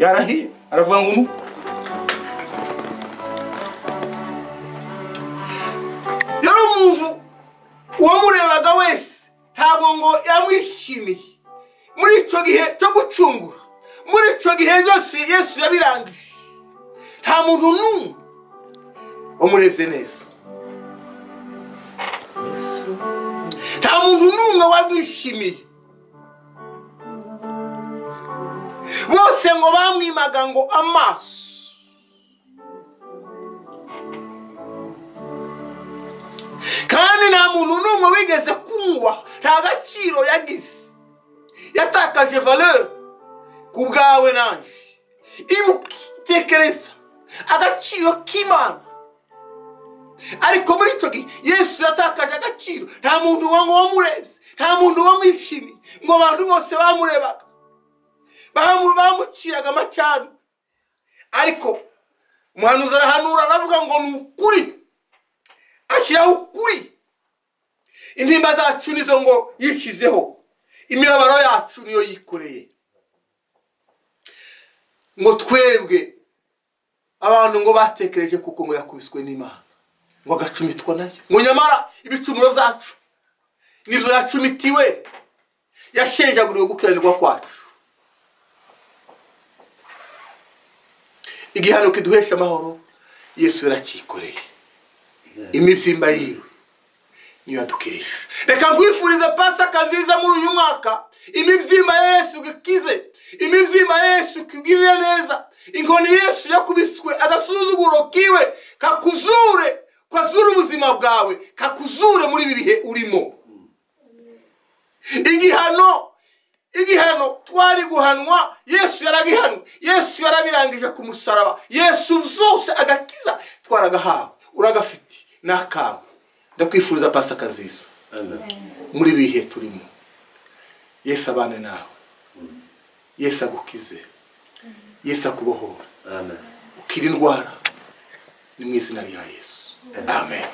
Yarahiye aravuga ngo nuko yari umuntu uwamurebaga wese ntabwo ngo yamwishimiye. Muri icyo gihe cyo gucungura, muri icyo gihe byose Yesu yabirangije, nta muntu n'umwe wamurebye neza, nta muntu n'umwe wamwishimiye. Bose ngo bamwimaga ngo amaso. Kandi nta muntu n'umwe wigeze kumwubaha, nta gaciro yagize, yatakaje valeur ku bwawe nanjye. Ibuka, tekereza agaciro k'Imana. Ariko muri icyo gihe Yesu yatakaje agaciro, nta muntu ngo wamurebye, nta muntu wamwishimiye, ngo abantu bose bamurebaga, bamuciraga amacandwe. Ariko umuhanuzi arahanura aravuga ngo ni ukuri, ashyiraho ukuri. Intimba zacu nizo ngo yishyizeho, imibabaro yacu niyo yikoreye. Ngo twebwe abantu ngo batekereje kuko ngo yakubiswe n'Imana, ngo agacumitwa nayo, ngo nyamara ibicumuro byacu nibyo yacumitiwe, yashenjaguriwe gukiranirwa kwacu. Igihano kiduhesha amahoro Yesu yarakikoreye, imibyimba yiwe niyo yadukirisha. Reka nkwifurize Pasaka nziza muri uyu mwaka. Imibyimba ya Yesu gikize, imibyimba ya Yesu kugirire neza. Inkoni Yesu yakubiswe, agasuzuguro kiwe kakuzure, kazure ubuzima bwawe, kakuzure muri ibi bihe urimo. Igihano twari guhanwa, Yesu yaragihanwe, Yesu yarabirangije ku musaraba. Yesu zose agakiza twaragahawe, uragafite n'akawe. Ndakwifuriza Pasaka nziza muri bihe turimo. Yesu abane nawe, Yesu agukize, Yesu akubohora, ukira indwara, ni mu izina rya Yesu. Amen.